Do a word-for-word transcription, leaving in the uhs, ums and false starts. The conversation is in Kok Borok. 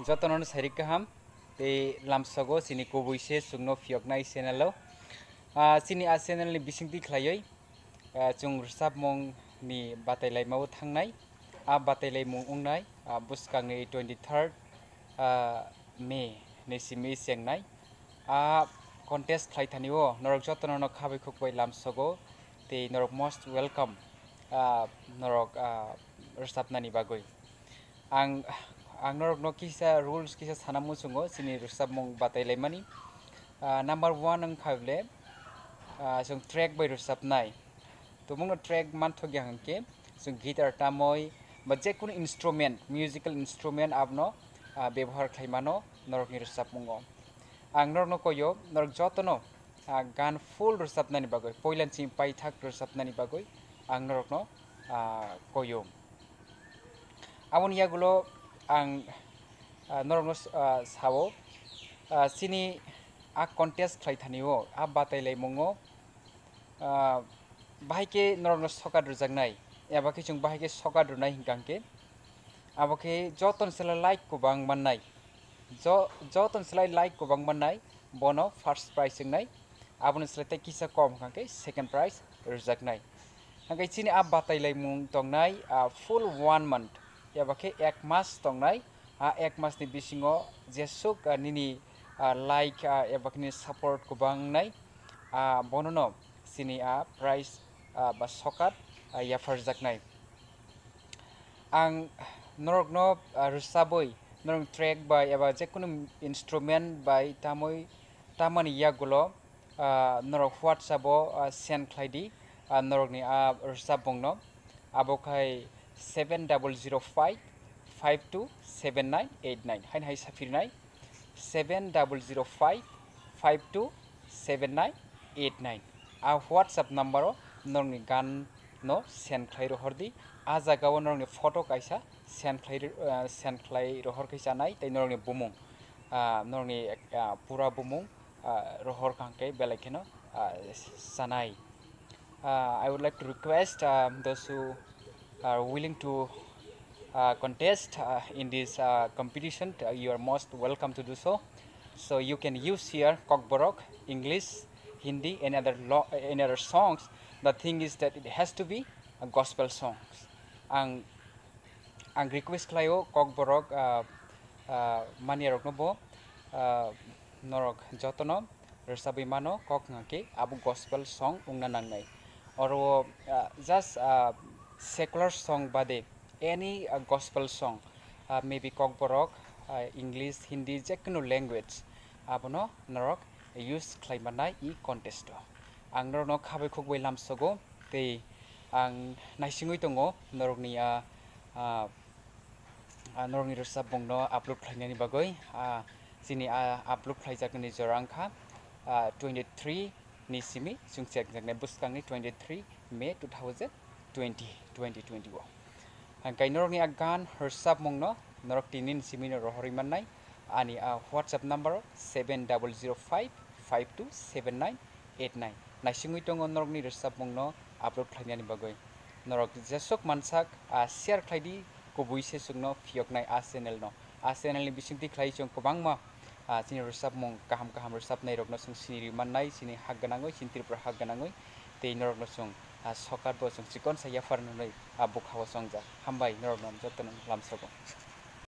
Jotono sarik kaham tei lamsogo chini kubui se chwngno phiyoknai channel o. Ah, chini a channel ni bisingtwi khlaiwi, ah, chwng rwchapmung ni batai laima o thangnai. A batai laimung wngnai, ah, bwskangni twenty third, ah, May ni simi chengnai. A contest khlai thani o norok jotono no khabai khukbai lamsogo tei norok most welcome, ah, norok, ah, rwchapnani bagwi. Ang, ang norokno kisa rules kisa sana muchungo chini rwchapmung batai laimani. Ah, number one wngkha bole, ah, chwng track bai rwchapnai. Tumungno track manthokya hwnkhe chwng guitar tamwi ba jekunu instrument, musical instrument abono, ah, bebohar khlai mano norokni rwchapmungo. Ang norokno koyo, norok jotono, ah, gan full rwchapnani bagwi, poilani simi paithak rwchapnani bagwi ang norokno, ah, koyo. Aboni yagulo ang, ah, norokno s-, ah, sao, ah, chini a contest khlai thani o, a batai laimungo, ah, bahai khe norokno sokat rwjaknai, eba khe chwng bahai khe sokat rwnai hwnkha hwnkhe, abo khe jotono selai like kwbang mannai, jo-, jotono selai like kwbang mannai, bono first prize wngnai. Aboni slai tei kisa kom hwnkha khe second prize rwjaknai. Hwnkhe chini a batai laimung tongnai, ah, full one month, eba khe ek mas tongnai. A ek masni bisingo jesuk, ah, nini, ah, like, ah, eba khe nini support kwbang wngnai, ah, bonono chini a prize, ah, ba sokat, ah, yapharjaknai. Ang norokno, ah, rwchabwi, norok track bai eba jekunu instrument bai tamwi, tamani yagulo, ah, norok WhatsApp o, ah, send khlai di, ah, norokni a rwchapmungno. Abo khai seven double zero five five two seven nine eight nine haino hai saphirinai, seven double zero five five two seven nine eight nine. A WhatsApp number o norokni gan no send khlai rohor di. A jaga o norokni photo kaisa send khlai ri-, ah, send khlai rohor khe chanai, tei norokni bumung, ah, norokni, ah, pura bumung, ah, rohor kha hwnkhe belai kheno, ah, chanai. Uh, I would like to request, uh, those who are willing to, uh, contest, uh, in this, uh, competition, uh, you are most welcome to do so. So you can use here Kokborok, English, Hindi, any other lo-, any other songs. The thing is that it has to be a gospel songs. Ang, ang request khlaio Kokborok, uh, uh, maniyarokno bo, uh, norok jotono rwchabwi mano, kok hwnkha khe abo gospel song wngna nangnai. Oro o, ah, just, ah, secular song bade any, ah, gospel song, ah, maybe Kokborok, ah, English, Hindi, jekunu language abono norok use khlai mannai e contest o. Ang norokno khabai khukbai lamsogo tei ang naisingwi tongo norokni, ah, ah, ah, norokni rwchapmungno upload khlainani bagwi, ah, chini, ah, upload khlaijaknani jora wngkha, ah, twenty three ni simi chwng chekjaknai bwskangni twenty three May two thousand twenty, twenty twenty o. Hwnkhe norokni a gan rwchapmungno norok tinini simino rohorwi mannai ani a WhatsApp number o seven double zero five five two seven nine eight nine. Naisingwi tongo norokni rwchapmungno upload khlainani bagwi. Norok jesuk mansak, ah, share khlai di, kubui se chwngno phiyoknai a channel no. A channel ni bisingtwi khlai chwng kwbangma, ah, chini rwchapmung kaham kaham rwchapnai rokno chwng sinirwi mannai, chini hak gwnangwi, chini Tripura hak gwnangwi. Tei norokno chwng, ah, sokat bo chwng chikon sa yaphar nwnwi, ah, bwkha o chongjak. Hambai norokno jotono lamsogo.